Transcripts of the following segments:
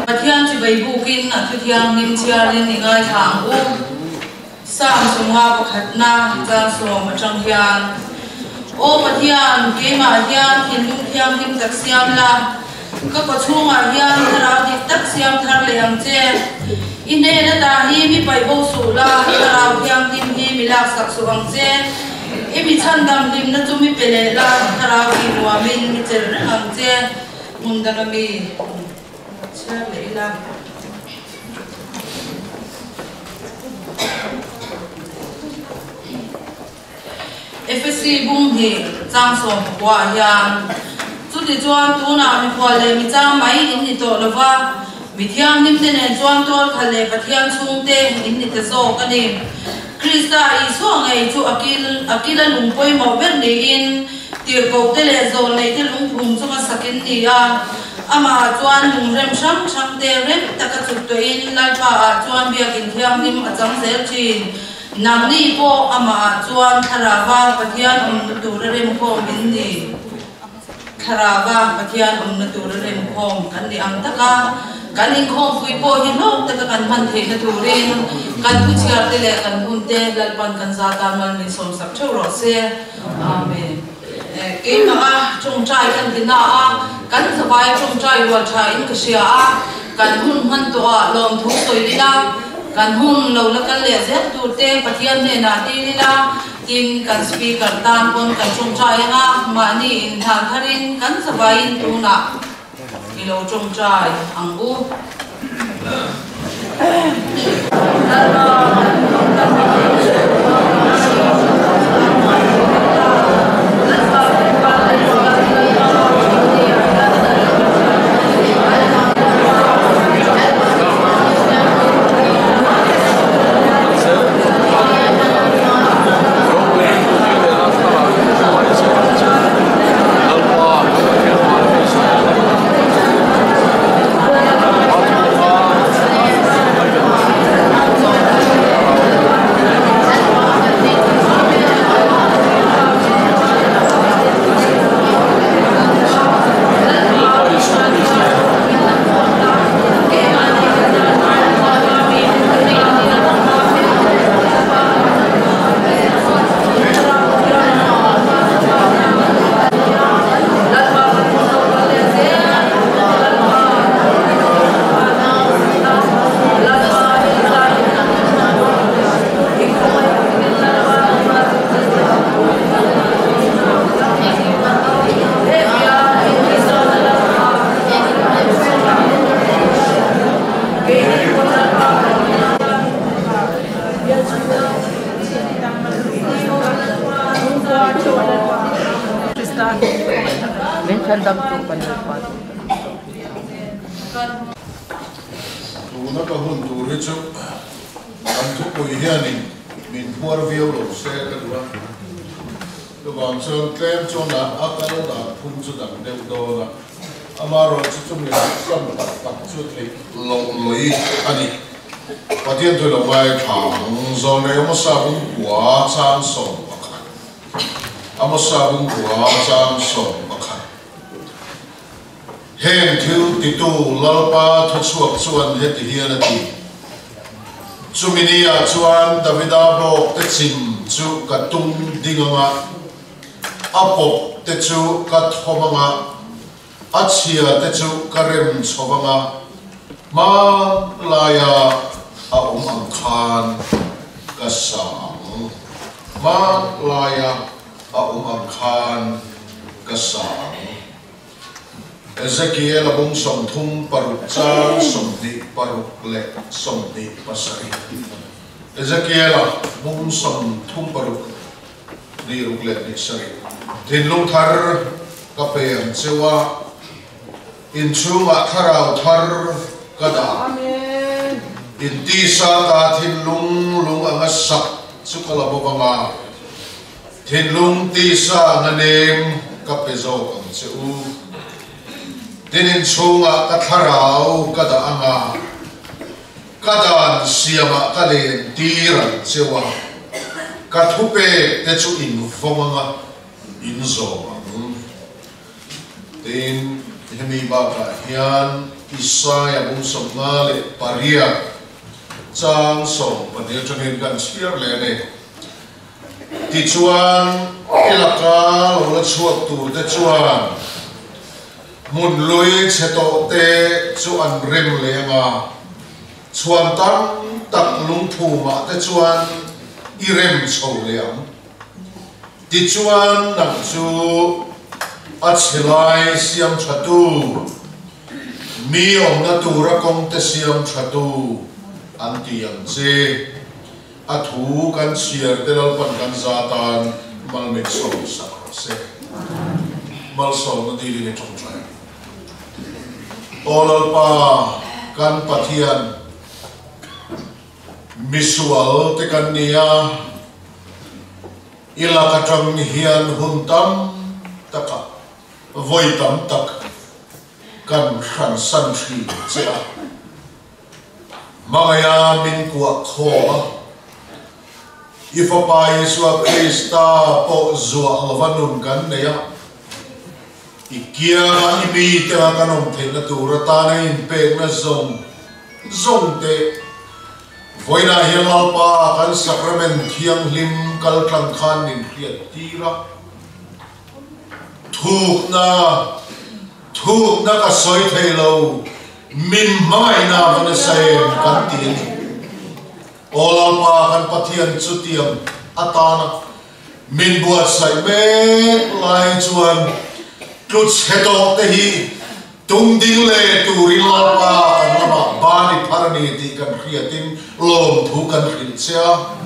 Pathian chibai bukin a thuthianghlim chhiarin i ngaithla ang u. Psalm sawmnga pakhatna chang sawm atang hian, Aw Pathian, keimah hian thinlung thianghlim tak siam la, ka kawchhungah hian thlarau dik tak siam thar leh ang che. I hnen ata hi mi paih bo suh la, thlarau thianghlim hi mi laksak suh ang che. I mi chhandam hlimna chu mi pe leh la, thlarau tih nuamin mi chelh reng ang che. Hmun danga mi chhiar leh ila. Efesi bung hi chang 19 ah hian, Chutichuan tunah mikhual leh michang mai in ni tawh lo va, mi thianghlimte nen chuan tualkhat leh Pathian chhungte in ni ta zawk a ni. Krista Isua ngei chu a kil a kila lung pawimawh ber niin tirhkohte leh zawlneite lungphum chunga sak in ni a. Amah chuan lungrem hrang hrangte rem taka chuk tawhin Lalpa ah chuan biakin thianghlim a chang zel thin. Nangni pawh amah ah chuan Thlarauva Pathian awmna tura remkhawm in ni. Thlarauva Pathian awmna tura remkhawm kan ni ang taka kan inkhawmpui pawh hi hlawk taka kan hman theihna turin kan thuchhiar te leh kan hun te Lalpan kan za tan mal min sawmsak theuh rawh se. Amen. Keimah a tawngtai kan ti na a, kan zavai tawngtai rual tha in ka hria a, kan hun hman tawh ah lawmthu sawi ila, kan hun lo la kal leh zel tur te Pathian hnenah dil ila, tin kan speaker tan pawn kan tawngtai anga mahni inhlan tharin kan zavaiin tunah i lo tawngtai ang u. Min chhandam tu kan Lalpa chu kan Tuna ka hun tur hi chu kan thupui hianin min phuar viau lo se ka duh a, chuvang chuan tlem chuan a kal dan phung chu dang deuh dawn a, amaherawhchu chu mi sam tak tak chu theih loh lawih a ni. Pathian thu lo ngaithla ang, Zawlnei Amosa bungkua chang 11. Amosa bungkua chang 11. Heng thil titu Lalpa thuchhuak chuan heti hian a ti, Chumi ni ah chuan Davida bawk te chim chu ka tum ding ang a, a pawp te chu ka thawm ang a, a chhia te chu ka rem chho ang a, hman laia a awm ang khan ka sa ang. Hman laia a awm ang khan ka sa ang. Ezekiel a bung 36 chang 26 leh 27. Ezekiel a bung 36 Ni ruk leh ni sarih. Thinlung thar ka pe ang cheu a, inchhungah thlarau thar ka dah. Intisa ta thinlung lung anga sak chu ka la bawk anga, thinlung tisa anga nem ka pe zawk ang che u. Tin inchhungah ka thlarau ka dah anga, Ka dan siamah ka len tir ang cheu a, ka thupek te chu in vawng anga in zawm ang. Tin. Hemi bakah hian Isaia bung 58 chang 12 atangin kan chhiar leh a ni. Tichuan, i laka lo la chhuak turte chuan hmun lui chhe tawhte chu an rem leh ang a, chhuan tam tak lungphumah te chuan i rem chho leh ang. Tichuan, nang chu a chhe lai siam thatu, mi awmna tura kawngte siam thatu an ti ang che. A thu kan chhiar te Lalpan kan za tan malmit sawm sak rawh se. Malsawmna dilin i tawngtai ang. Aw Lalpa kan Pathian, misual te kan ni a, i lak atang hian hun tam takah vawi tam tak kan hransan thin che a. Hmangaia min kuah khawm a, i Fapa Isua Krista pawh zuah lova nun kan nei a, i kianga i mite anga kan awm theihna tur atana inpekna zawng zawng te vawiinah hian Lalpa kan Sacrament Thianghlim kaltlang khan min hriat tir a, thukna thukna ka sawi thei lo. Min hmangaihna va nasa em kan ti a ni. Aw Lalpa kan Pathian chutiang atana min buatsaih mek lai chuan tlu chhe tawh te hi tum ding leh turin Lalpa kan lamah ban i phar a ni tih kan hriatin lawmthu kan hrilh che a.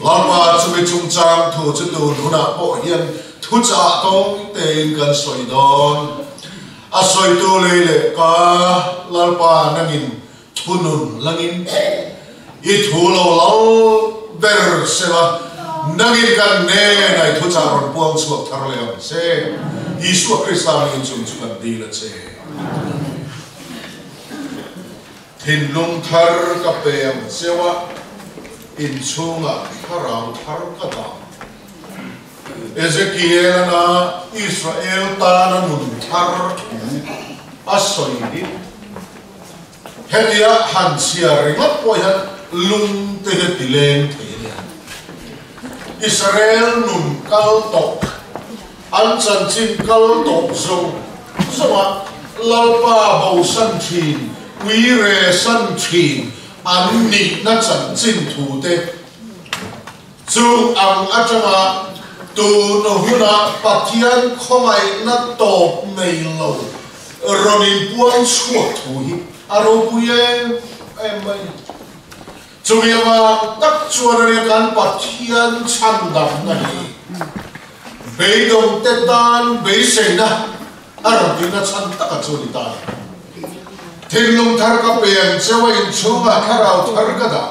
Lalpa chumi chungchang thu chu tun hunah pawh hian thuchah tawng tein kan sawi dawn. A sawitu lei leh ka Lalpa nangin thunun langin i thu lo lal ber sela, nangin kan hnenah i thuchah rawn puang chhuak thar leh ang che. Isua Krista mingin chung chu kan dil a che. Thinlung thar ka pe ang cheu a, inchhungah thlarau thar ka dah. Ezekiel-a Israel tana nun thar thu a sawi hi hetia han chhiar ringawt pawh hian lung te hi ti leng thei a nia. Israel nun kal tawh, an chanchin kal tawh zawng zawnga Lalpa bosan thin, uire san thin an nihna chanchin thu te, Chu ang atanga tun huna Pathian khawngaihna tawp nei lo rawn inpuang chhuak thu hi a ropui em em mai. Chumi avang tak chuan a nia kan Pathian chhandamna hi beidawngte tan beiseina a rawn tihna chhan taka chu a ni ta a ni. Thinlung thar ka pe ang cheu a, inchhungah thlarau thar ka dah.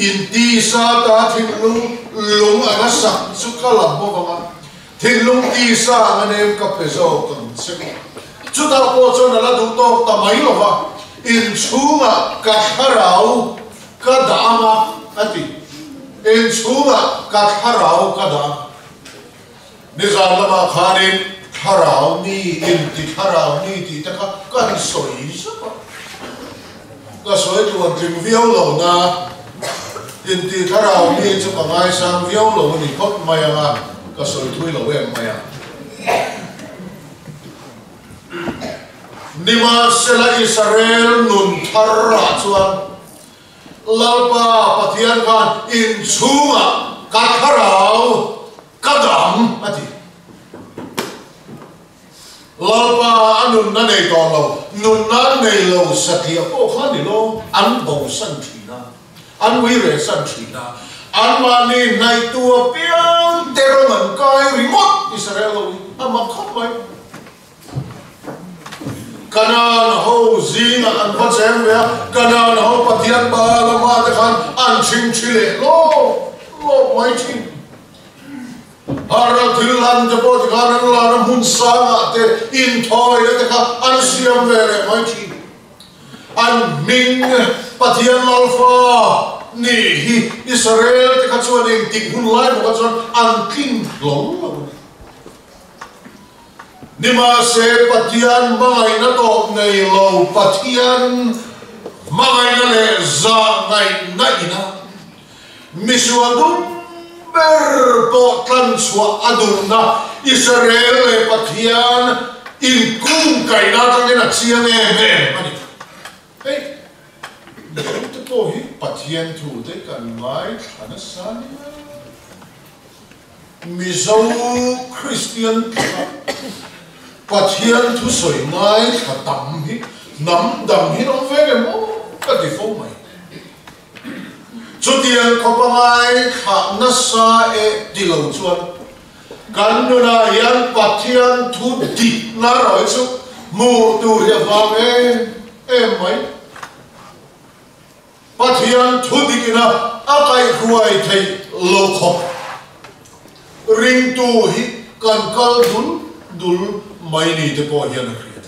Intisa ta thinlung lung anga sak chu ka la bawk ang a, thinlung tisa anga nem ka pe zawk ang che. Chutah pawh chuan a la duh tawk ta mai lo va, inchhungah ka thlarau ka dah ang a, a ti. Inchhungah ka thlarau ka dah ang. Nizan lamah khanin thlarau ni inti thlarau ni tih te kha kan sawi zap a, ka sawi tluan tling viau lo na, inti thlarau ni chu ka ngaisang viau lo a ni phawt mai ang a, ka sawi thui lo em mai a. Nimahsela Israel nun thar ah chuan Lalpa Pathian khan inchhungah ka thlarau Ka dang, a ti. Lalpa a nunna nei tawh lo, nunna nei lo satliah pawh kha ni lo, an bosan thin a, an ui rehsan thin a, anmahni hnaihtu apiang te rawng an kai ringawt Israel ho hi a mak khawp mai. Kanaan ho zingah an va cheng ve a, Kanaan ho Pathian Baal ama te khan an chhingchhi leh lawp lawp mai thin. Haral thil hlan te pawh tikhan an lana hmun sangah te inthawina te kha an siam ve leh mai thin. An hming Pathian Lalfa nih hi Israel te kha chuan engtik hun lai bawkah chuan an tling hlawm lo a ni. Nimahse Pathian hmangaihna tawp nei lo Pathian hmangaihna leh zahngaihna ina misual dum ber pawh tlanchhuah a duhna Israel leh Pathian inkungkaihna atangin a chiang em em a ni. Hei, Mizote pawh hi Pathian thute kan ngaithla nasa nia. Mizo Kristian tluka Pathian thusawi ngaithla tam hi hnam dang hi awm ve em aw ka ti fo mai. Chutiang khawpa ngaithla nasa e ti lo chuan kan nunah hian Pathian thu dikna erawh hi chu hmuh tur hi a vang em em mai. Pathian thu dikina a kaihhruai theih lo khawp. Ringtu hi kan kal dul dul mai ni te pawh hian a hriat.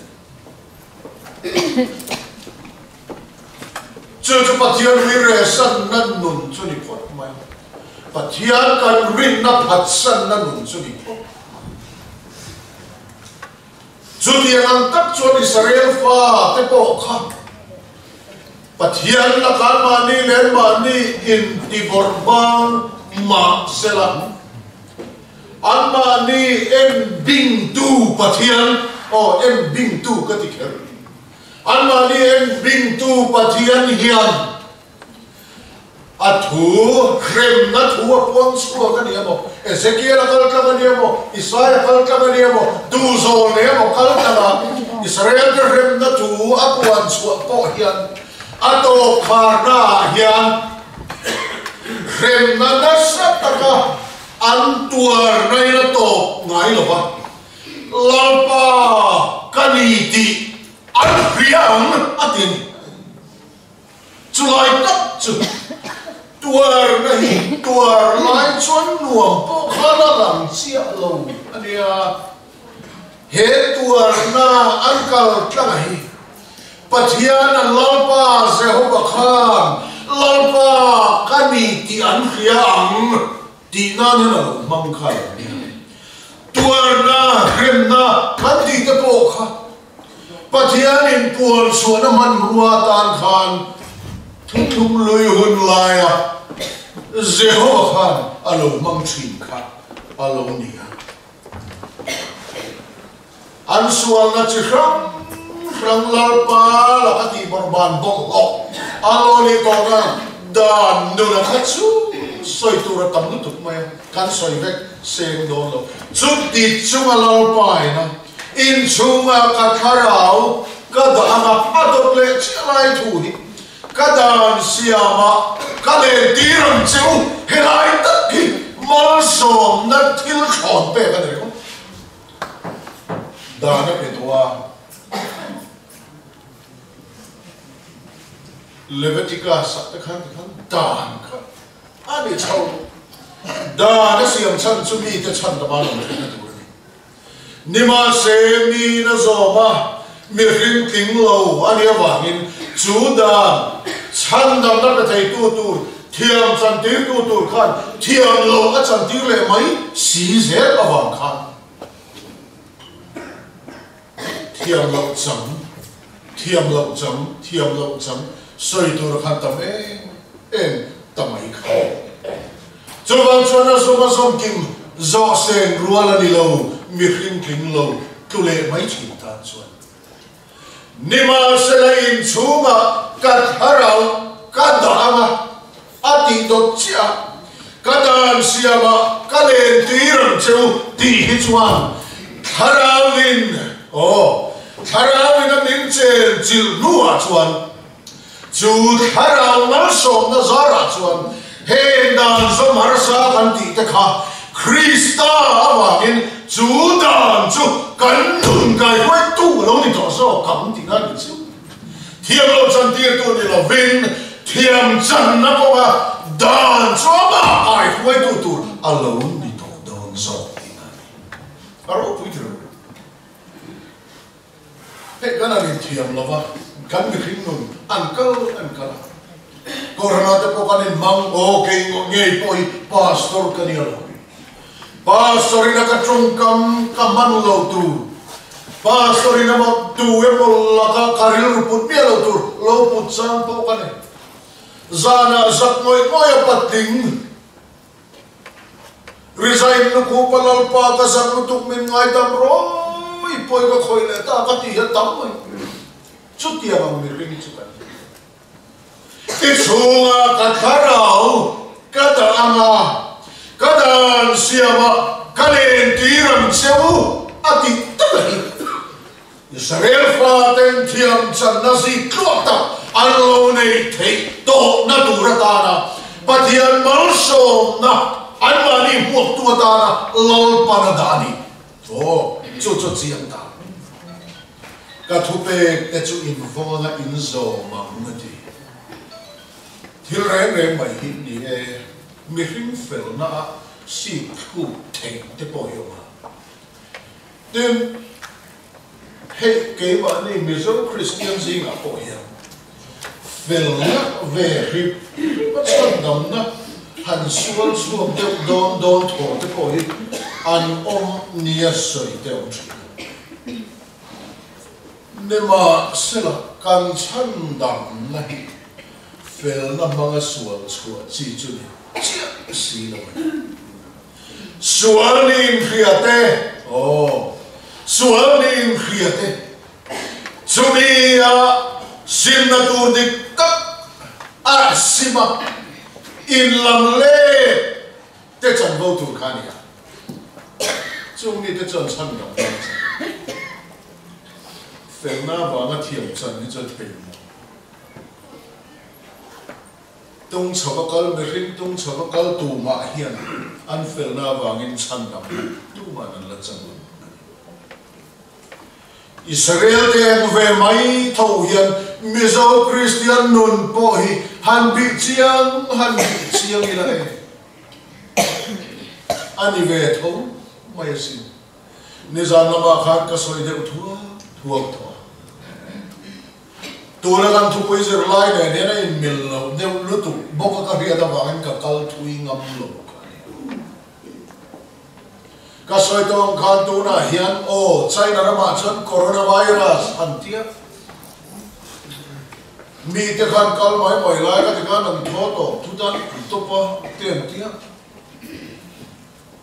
Chu chu Pathian rirehsanna nun chu ni phawt mai. Pathian kan rinna phatsanna nun chu ni phawt mai. Chutiang ang tak chuan Israel fa te pawh kha Pathian lakah mahni leh mahni intibawrh bang mah sela, anmahni en bingtu Pathian, aw en bingtu ka ti kher, anmahni en bingtu Pathian hian A thu hremna thu a puang chhuak a ni emaw, Ezekiel a kal tlang a ni emaw, Isaia kal tlang a ni emaw, duhzawl nei emaw kal tlanga Israel-te hremna thu a puan chhuah pawh hian a tawp kharnaah hian hremna nasa taka an tuar nain a tawp ngai lo va, Lalpa ka ni tih an hria ang a ti a ni. Chulai tak chu tuarna hi tuar lai chuan nuam pawh khan a lang chiah lo a nia. He tuarna an kal tlanga hi Pathian an Lalpa Jehova khan Lalpa ka ni tih an hria ang tih nan hian a lo hmang kha lo nia. Tuarna, hremna kan tih te pawh kha Pathianin puan chhuahna hmanrua atan khan thuthlung lui hun laia Jehova khan a lo hmang thin kha a lo ni a. An sualna chi hrang hrang Lalpa laka tih bawrhban bawlhhlawh a lo nih tawhna dan nuna kha chu sawi tur a tam lutuk mai a, kan sawi vek seng dawn lo. Chuti chunga Lalpa ina Inchhunga ka thlarau ka dah anga a dawt leh chiah lai thu hi ka dan siama ka len tir ang che u, helai tak hi malsawmna thil thlawn pek a ni ringawt. Dan a pe tawh a. Leviticus ah te khan tikhan dan kha a ni chho. Dan a siam chhan chu mite chhan ta ban awm theihna tur a ni. Nimahse, miin a zawm a, mihring tling lo a nih avangin chu dan chhandamna pe theitu tur, thiam chantirtu tur khan thiam lo a chantir leh mai si zel avang khan thiam loh chang, thiam loh chang, thiam loh chang sawi tur khan tam em em ta mai kha. Chuvang chuan a zawm a zawm kim zawh seng rual a ni lo, mihring tling lo tlu leh mai thin tan chuan. Nimahsela inchhungah ka thlarau ka dah ang a, a tih dawt chiah a, ka dan siamah ka len tir ang che u tih hi chuan thlarauin, aw, thlarauin a min chen chilh hnuah chuan, Chu thlarau malsawmna zarah chuan heng dan zawm harsa kan tih te kha Krista avangin chu dan chu kan nun kaihruaitu a lo ni tawh zawk ang tih nan ni chu. Thiam lo chantirtu ni lovin thiam channa kawnga dan chu amah kaihruaitu tur a lo ni tawh dawn zawk tih nan ni. A ropui thil. Hei kan an inthiam lo va, kan mihring nun an kal an kal a. Kohhranah te pawh kan inhmang, aw kei ngei pawh hi pastor ka ni alawm. Pastor ina ka tawngkam ka hman lo tur. Pastor in emaw tu emaw laka ka rilru put miah lo tur lo put chang pawh ka nei. Zanah zak ngawih ngawih a patling resign lukhupa Lalpa ka zak lutuk min ngaidam rawi pawi ka khawih leh ta ka tih hian tam mai. Chutiang ang mihring chu kan ni. I chhunga ka thlarau ka dah ang a, ka dan siama ka lentir ang che u, a tih tak a hi. Israel faten thiam channa zik tluak tak an lo neih theih tawhna tur atana Pathian malsawmna anmahni hmuaktu atana Lalpan a dah a ni. Aw, chu chu chiang ta. Ka thupek te chu invawng anga inzawm ang a ti. Thil reng reng mai hi ni e, mihring felna a sik thluk theih te pawh hi awm a. Tin, hei keimahni Mizo Kristian zingah pawh hian felna ve hrip hrip a chhandamna han sual chhuak deuh dawn dawn thaw te pawh hi an awm nia sawi te awm thin. Nimahsela, kan chhandamna hi felna hmanga sual chhuah chi chu ni chiah si lo a ni. Sual ni inhria te, aw, sual ni inhria te, chumi a simna tur dik tak a sim a, inlam let te chanvo tur kha a ni a. Chung mite chuan chhan dang dang chan felna avanga thiam chan hi chu a thei lo. Tung chhova kal mihring tung chhova kal tumah hian an felna avangin chhan dang tumah an la chan lo a ni. Israel te eng ve mai tho hian Mizo Kristian nun pawh hi han bih chiang han bih chiang ila e. A ni ve tho mai asin. Nizan lamah khan ka sawi deuh thuak thuak tawh a. Tuna kan thupui zirlai nen hian a inmil loh deuh lutuk bawk a ka hriat avangin ka kal thui ngam lo kha a ni. Ka sawi tawng khan tunah hian aw China ramah chuan coronavirus an tia. Mite khan kal mai mai lai ka ti khan an thaw tawp thut a, an tawp a te an tia.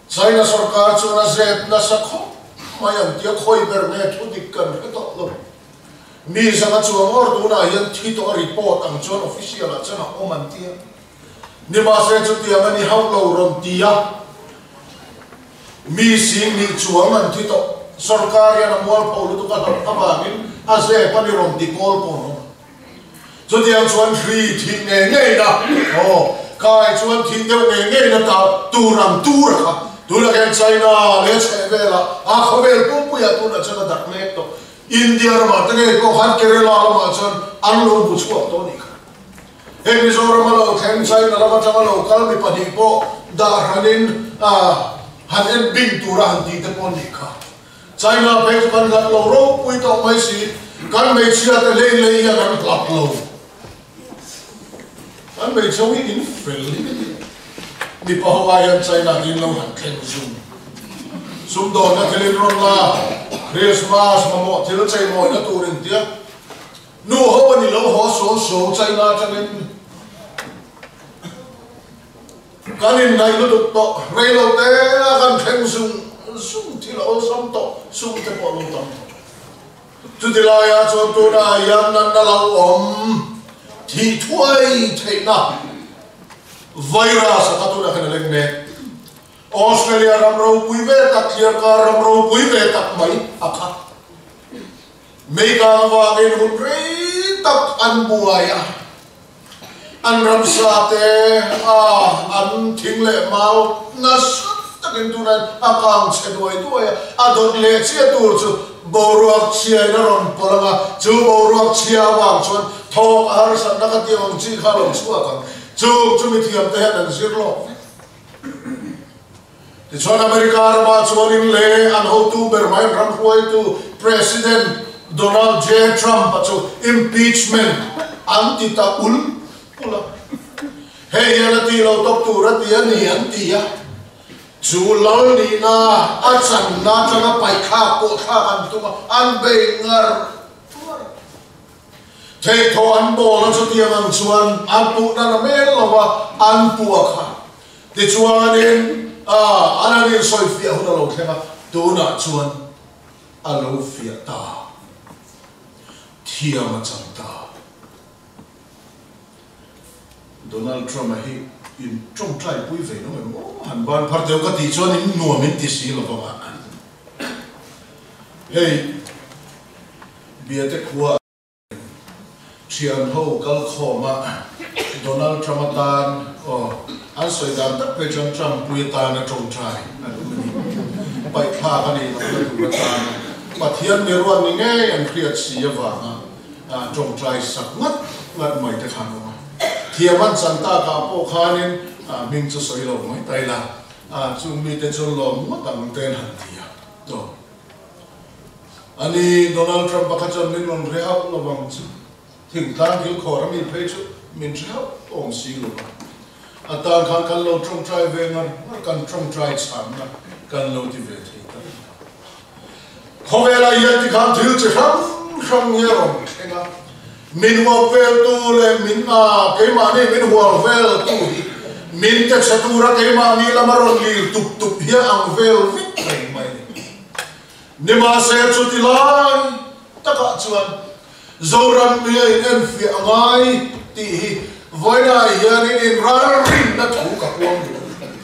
China sorkar chuan a zep nasa khawp mai an tia, khawi ber nge thu dik kan hre tawh lo. Mi zanga chuang awr tunah hian thi tawh a report ang chuan official ah chuan a awm an tia. Nimahse chutiang a ni hauh lo rawn ti a, mi sing nih chuang an thi tawh. Sorkar hian a mualpho lutuk a hlauh avangin a zep a ni rawn ti kawl pawh an awm a. Chutiang chuan hri thih ngei ngeina, aw, kai chuan thih deuh ngei ngeina ta tur ang tur a kha. Tunah khian China leh chheh velah a khawvel pumpuiah tunah chuan a dak mek tawh. India ramah te ngei pawh khan Kerala lamah chuan an lo bu chhuak tawh a nih kha. Hei Mizoram a lo thleng China lam atanga lo kal mi pahnih pawh dah hranin han en bing tura han tih te pawh a nih kha. China phei chu kan hlat lo ropui tawh mai si, kan hmeichhia te hlei hlei hian an hlat lo. Kan hmeichhe ho hi in fel hi ka ti. Mipa ho ai hian China te in lo han thleng zum. Sumdawnna thil in rawn la, Christmas mamawh thil cheimawina tur in tia. Nu ho a ni lo haw suau suau China atangin kan innaih lutuk tawh rei lo te a kan thleng zung zung thil a awlsam tawh sum te pawh a lo tam tawh. Chuti laia chuan tunah hian natna lo awm thih thuai theihna virus a kha tunah khan a leng mek. Australia ram ropui ve tak thliarkar ram ropui ve tak mai a kha. Meikang vangin hun rei tak an buai a, an ramsa te a an thing leh mau nasa takin tunah a kang chhe duai duai a, a dawt leh chiah tur chu boruak chhiain a rawn pawlh ang a, chu boruak chhia avang chuan thawk a harsatna ka tih ang chi kha a lo chhuak ang, chu chu mithiam te hian an zir lawk vek. Tichuan America ramah chuanin leh an hotu ber mai an ram hruaitu President Donald J. Trump-a chu impeachment an ti ta ul ul a. Hei hian a ti lo tawp tur a ti a ni an ti a. Chu lal nihna a channa atanga paihthlak pawh thlak an tum a, an bei ngar ngar. Theihthawh an bawl a chutiang ang chuan an puhna na mel lo va, an puh a kha. Tichuanin a an han insawifiah hun a lo thleng a, tunah chuan a lo fiah ta, thiam a chang ta. Donald Trump-a hi in tawngtai pui ve lo em aw? Han ban phar deuh ka tih chuan in nuam in ti si lo vang a. Hei Biate khua thian ho kal khawm a Donald Trump-a tan aw an sawi dan tak phei chuan Trump pui atana tawngtai an awm a ni. Paihthlak a nih lohna tur atana Pathian miruat ni ngei an hriat si avanga Tawngtai sak ngat ngat mai te khan awm a. Thiam an chan takah pawh khanin hming chu sawi lo mai ta ila, chung mite chu lawm ngawt ang te an han ti a. Aw. Ani Donald Trump-a kha chuan min rawn hre hauh lo ang chu. Thingtlang thil khawr a mi phei chu min hre hauh awm si lo va. A tan khan kan lo tawngtai ve ngar ngar, kan tawngtai chhanna kan lo ti ve thei ta reng a. Khawvelah hian tikhan thil chi hrang hrang hi a rawn thleng a, min uap veltu leh min a keimahni min hual veltu hi min te chhe tura keimahni lama rawn lir tup tup hi a ang vel vek reng mai a ni. Nimahse chuti lai takah chuan Zoram mi a inenfiah a ngai tih hi vawiinah hianin inralrinna thu ka puang duh a ni.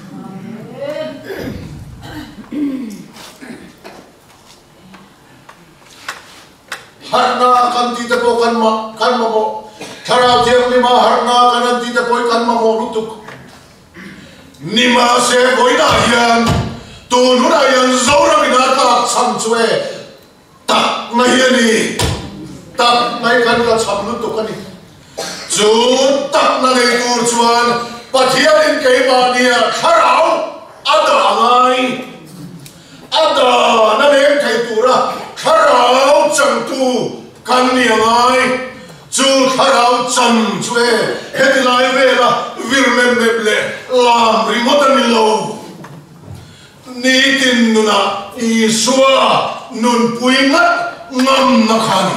Harhna kan tih te pawh kan kan mamawh, Thlarau Thianghlima harhna kan han tih te pawh hi kan mamawh lutuk. Nimahse vawiinah hian tun hunah hian Zoram in a tlak chhan chu e Tak mai a ni. Tak mai kan la cham lutuk a ni. Chu takna nei tur chuan Pathianin keimahnia thlarau a dah ngai. A dan a leng thei tura thlarau changtu kan ni a ngai. Chu thlarau chan chu e heti lai vela vir mep mep leh lam ringawt a ni lo. Nitin nunah Isua nunpui ngat ngamna kha a ni.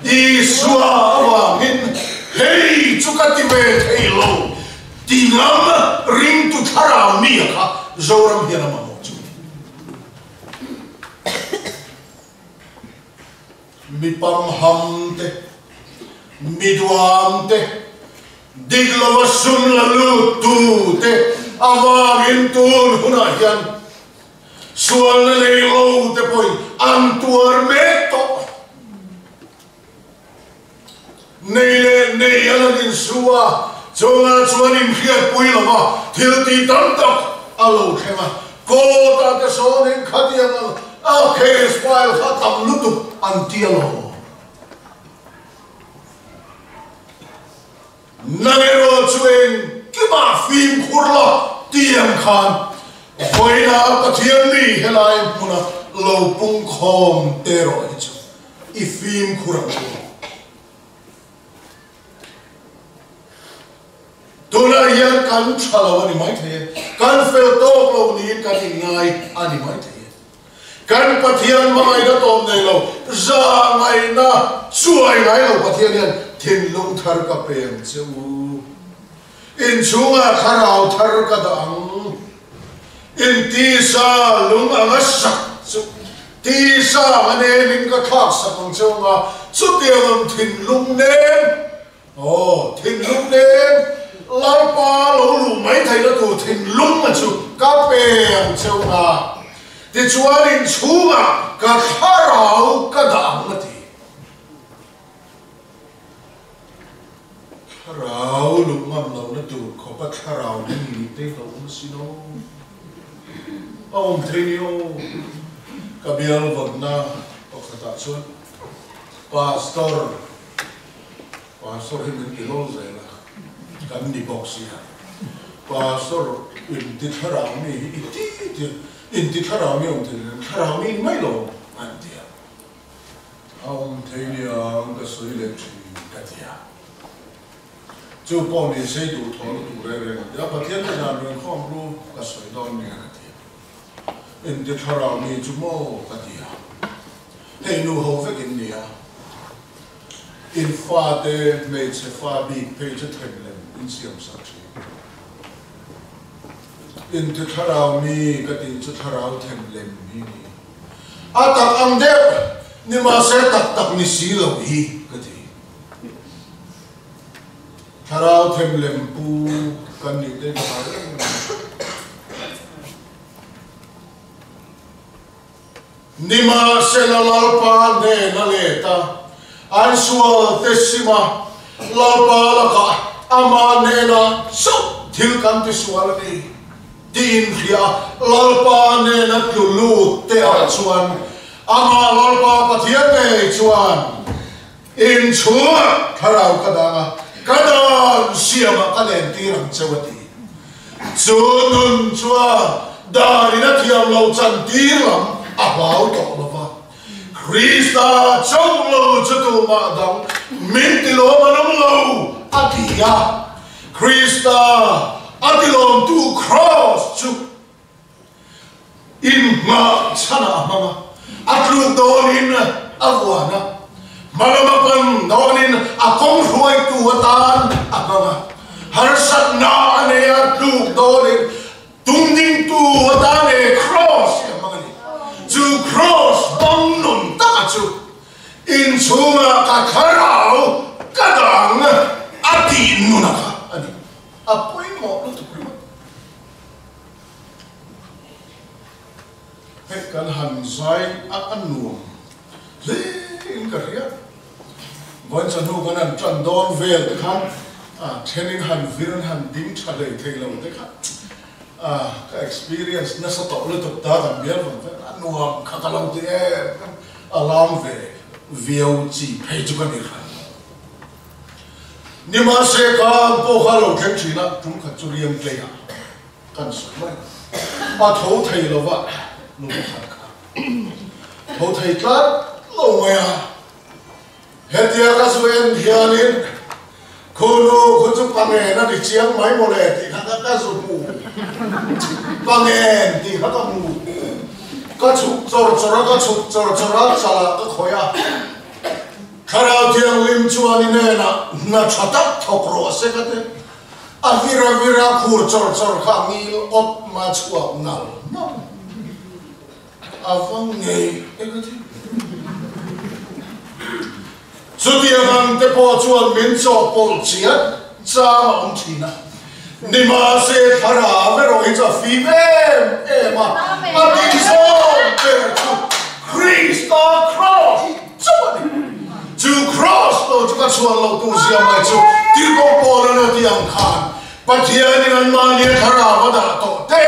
Isua avangin hei chu ka ti ve thei lo ti ngam ringtu thlarau mi a kha Zoram hian a mamawh chu. Mi pamham te, mi duam te, dik lova sum la lut tu te avangin tun hunah hian sualna nei lo te pawhin an tuar mek tawh. Nei leh nei a lan insu a, chungah chuan inhriatpui lova thil tih tam tak a lo thleng a. Court-ah te sawnin khatiang ang a case file kha tam lutuk an ti alawm. Nang erawh chu engkimah fimkhur la ti ang khan vawiinah Pathian mi helai hmuna lo pungkhawm te erawh hi chu I fimkhur ang u. Tunah hian kan tha lo a ni maithei e, kan fel tawk lo niin kan inngai a ni maithei e. Kan Pathian hmangaihna tawp nei lo, za ngaihna chuai ngai lo Pathian hian thinlung thar ka pe ang che u. Inchhungah thlarau thar ka dah ang. Intisa lung anga sak chu tisa anga nemin ka thlak sak ang che awng a, chutiang ang thinlung nem, aw, thinlung nem, Lalpa lo luh mai theihna tur thinlung a chu ka pe ang che awng a, tichuan inchhungah ka thlarau ka dah ang a ti. Thlarau luh ngam lohna tur khawpa thlarau ding luh te hi lo awm si lo. A awm thei ni aw. Ka bial vawnna pakhatah chuan Pastor, Pastor hi min ti lawl zel a, kan ni bawk sia. Pastor inti thlarau mi hi i ti ti a, inti thlarau mi awm thei lo, thlarau mi mai lo an ti a. A awm thei niang ka sawi leh thin ka ti a. Chu pawh ni sei duh thaw lutuk reng reng a ti a, Pathian te dan rawn khawm ru ka sawi dawn nia ka ti a. Inti thlarau mi chu maw ka ti a, hei nu ho vek in nia. In fate hmeichhe fa bik phei chu them lem in siam sak thin. Inti thlarau mi ka tih chu thlarau them lem hi ni. A tak ang deuh ni mahse tak tak ni si lo hi ka ti. Thlarau them lem pu kan nih te ka hlau reng mai. Nimahsela Lalpa hnen a let a, an sual te sim a, Lalpa lakah amah hnenah chauh thil kan tisual a ni tiin hria a, Lalpa hnena tlu lut te ah chuan amah Lalpa Pathian ngei chuan inchhungah thlarau ka dang a, ka dan siamah ka lentir ang cheu a ti. Chu nun chuan danin a thiam lo chantir lam a hlau tawh lo va. Krista chauh lo chu tumah dang min tilawm an awm lo a ti a. Krista a tilawmtu Kraws chu Inhma chhanah a hmang a, a tluk dawnin a vuan a, hmalama pan dawnin a kawng hruaitu atan a hmang a, harsatna a nei a, tluk dawnin tungdingtu atan e Kraws hi a hmang a ni. Chu Kraws bang nun taka chu inchhungah ka thlarau ka dang a tih nuna kha a ni. A pawimawh lutuk ringawt. Hei kan han zai a a nuam hle in ka hria. Vawiin chawhnu kan han tan dawn vel te khan a thenin han vir an han ding tha hlei thei lo te kha a ka experience nasa tawh lutuk ta kan bial vang vel a nuam kha ka lo ti em em a lam ve viau chi phei chu ka ni hran lo. Nimahse khan pawh kha lo thleng thin a tum khat chu riang tlei ah Kan sawi mai. A tho thei lo va, nu pakhat kha tho thei tlat lo mai a. Hetia ka zu en hianin khu nu khu chu pangen a ni chiang mai mawle tih kha ka zu hmu. Pangen tih kha ka hmu. Ka chhuk chawr chawr a, ka chhuk chawr chawr a, chalah ka khawih a. Thlarau Thianghlim chuan i hnenah hna tha tak thawk rawh se ka ti. A vir a vir a khur chawr chawr kha a ngil awt ma chhuak nal nal. A va ngei e ka ti. Chutiang ang te pawh chuan min chawhpawlh chiat chang a awm thin a. Nimahse thlarau erawh hi chu a fim em em a, a tih zawng ber chu Krista Kraws chauh a ni. Chu Kraws lo chu ka chhuan loh tur zia mai chu Tirhkoh Paula lo ti ang khan Pathianin anmahni a thlarau a dah tawh te,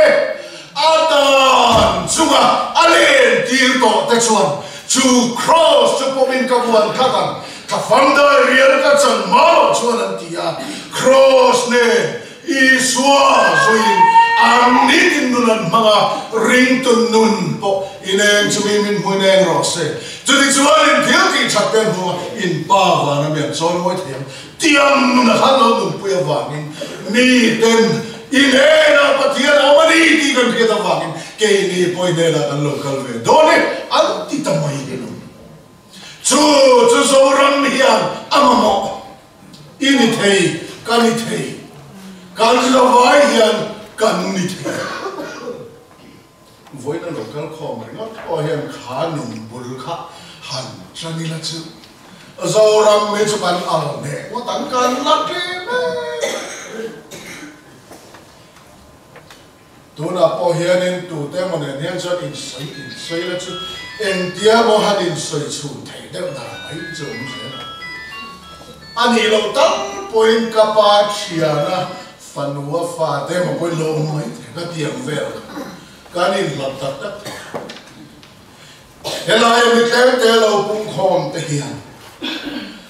a dan chunga a len tir tawh te chuan chu Kraws chu pawmin ka vuan tlat ang, ka fangdai rial ka chan hma loh chuan an ti a, Kraws nen Isua zuiin an nitin nun an hmang a, ringtu nun pawh ineng chu mi min hmu ineng rawh se. Chutichuan in thil tih that te hnu a in pa vana mi an chawi mawi thei ang. Tiang nun a khan lo nunpui avangin miten inenah Pathian a awm a ni tih kan hriat avangin keini pawh inenah kan lo kal ve dawn e an ti ta mai hi lo. Chu chu Zoram hian a mamawh. I ni thei, ka ni thei, kan zavai hian kan ni thei. Vawiin a lo kal khawm ringawt pawh hian kha nun bul kha han tan ila chu Zoram hi chu kan al hneh ngawt ang, kan la tlem em. Tunah pawh hianin tute emaw nen hian chuan insawi insawi la chu engtia maw han insawi chhun theih deuh dan mai chu awm zel a. A nih loh tak pawhin ka pa thiana fanua fate emaw pawhin lo awm mai thei ka ti ang vel kha kan inhlap tak tak thei. Helai mi tlemte lo pungkhawm te hian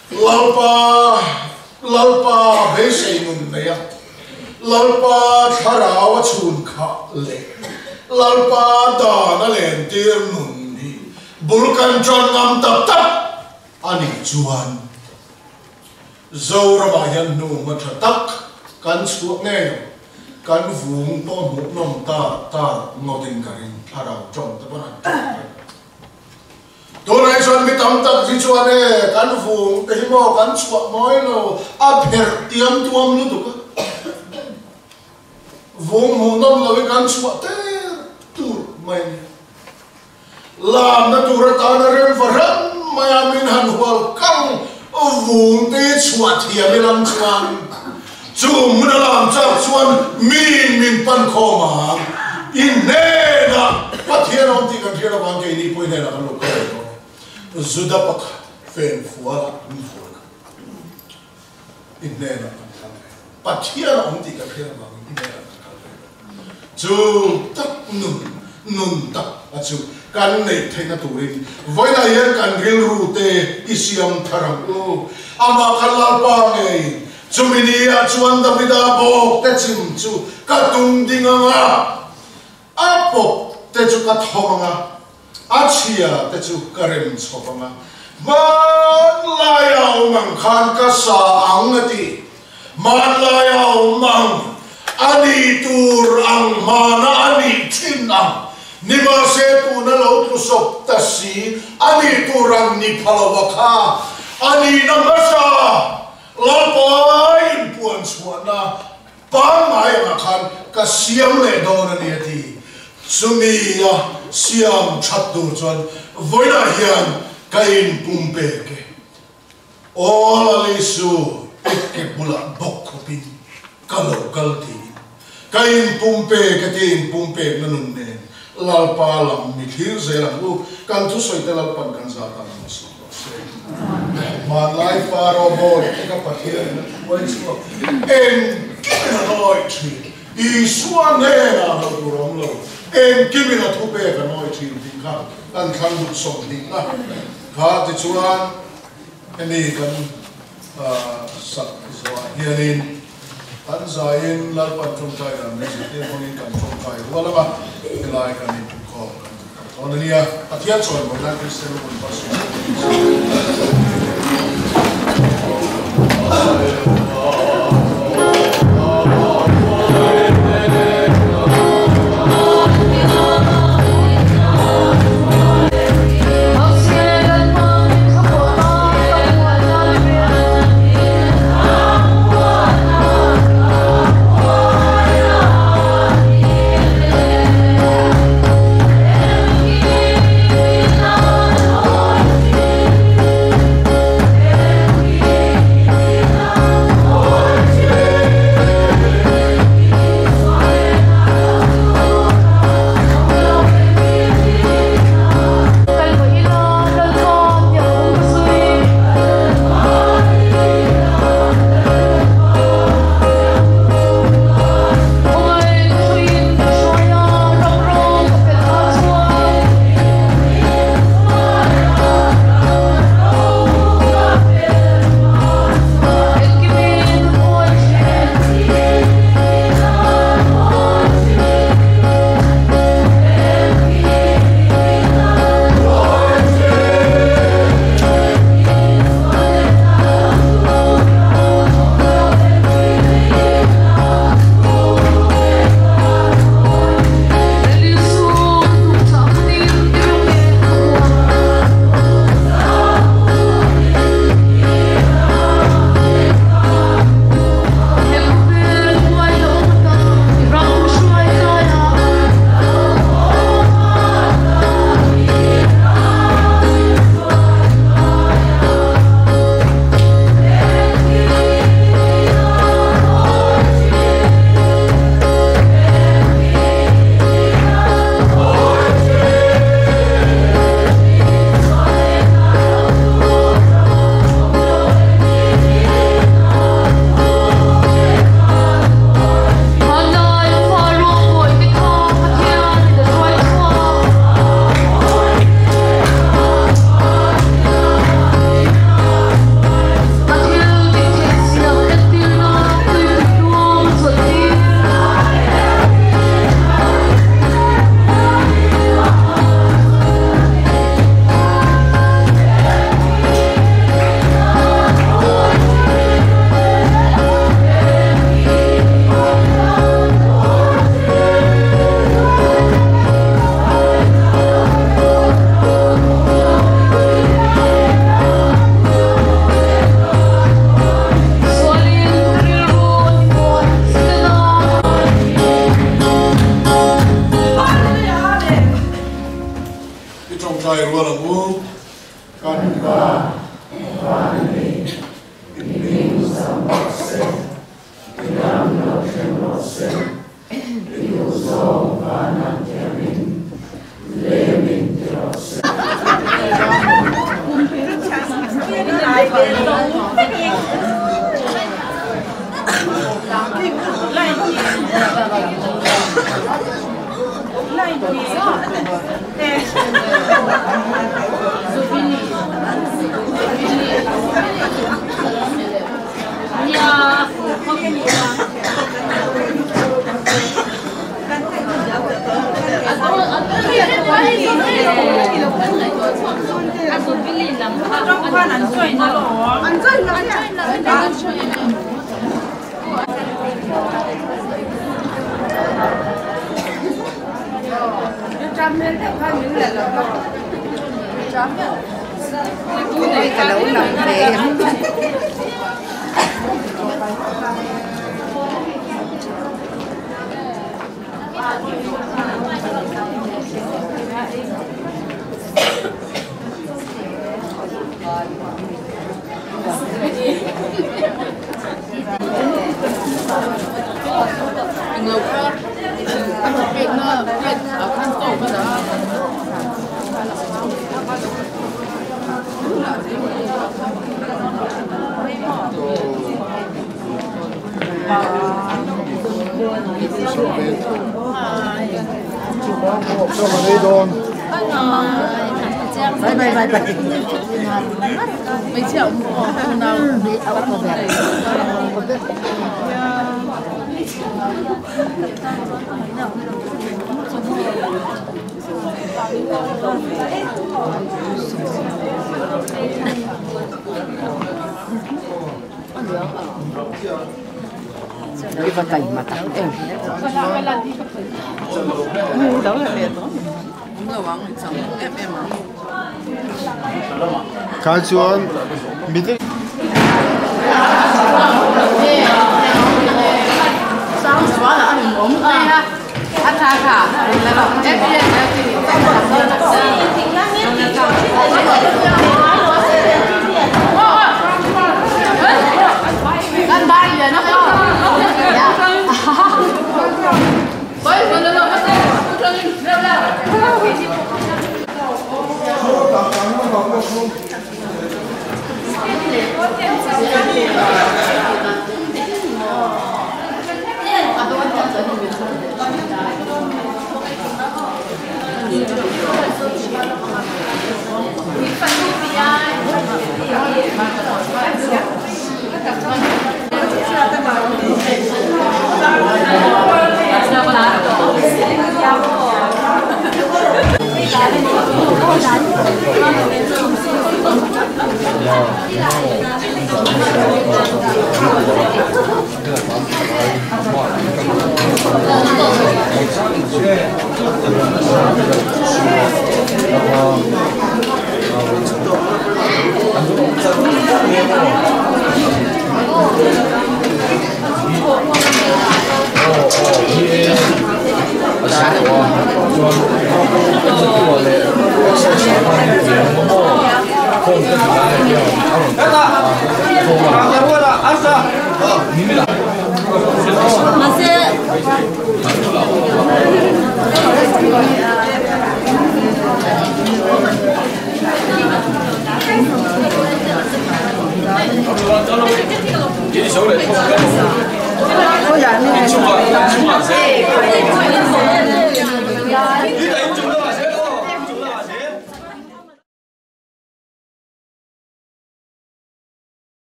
Lalpa, Lalpa beisei nun nei a, Lalpa thlarau a chhun khah leh Lalpa dan a lentir nun hi bul kan tan ngam tak tak a nih chuan Zoramah hian hnu hma tha tak kan chhuah ngei ang. Kan vung pawh hmuhnawm ta ta ngawtin ka ring, thlarau tawng te pawn an tawng reng. Tunah hi chuan mi tam tak hi chuan e, kan vung te hi maw kan chhuah mawi lo, a pherh tiam tuam lutuk a. Vung hmuhnawm lo hi kan chhuah ter tur mai a ni. Lamna tur atana rem va ram maia min han hual kang vung te hi chhuah thiam i lam chuan chu hmun a lam chak chuan miin min pan khawm ang. I hnenah Pathian a awm tih kan hriat avang keini pawh i hnenah kan lo kal ve dawn e. Juda pakhat fen fualah min fuan a, i hnenah kan kal ve. Pathian a awm tih kan hriat avangin i hnenah kan kal ve. Chu tak nun, nun tak a chu kan neih theihna turin vawiinah hian kan rilru te i siam thar ang u. Amah kha Lalpa ngei, chumi ni ah chuan Davida bawk te chim chu ka tum ding ang a, a pawp te chu ka thawm ang a, a chhia te chu ka rem chhawp ang a, hmanlai a awm ang khan ka sa ang a ti. Hmanlai a awm ang, a nih tur ang hmana a nih thin ang, nimahse tuna lo tlu sawp ta si, a nih tur ang ni pha lova kha a nihna hmasa Lalpa inpuan chhuahna pangngai angah khan ka siam leh dawn a ni a ti. Chumi a siam that tur chuan vawiinah hian ka inpumpek e. Aw Lalisu, i ke bulah bawk khawpin ka lo kal tiin ka inpumpek a ti, inpumpekna nun nen Lalpa lam mi thlir zel ang u, kan thusawite Lalpan kan zah tan ang sawm rawh se. Hmanlai Faro bawi te ka Pathianin a hruai chhuak engkimin a nawi thin, Isua hnenah hlauh tur a awm lo, engkimin a thupek a nawi thin tih kha kan thlang duh 20 na kha tichuan hemi kan sak zawhah hianin kan zaiin Lalpan tawngtai dan min zirtir hmangin kan tawngtai rual ang a, helai kan intukkhawm kan ti tak dawn a nia. Pathian chawimawi nan Kristian hun hmasa Van mi, i hming zam rawh se, i ram lo thleng rawh se, i duhzawng vanah tiangin lemin ti rawh se. Kha chuan mi te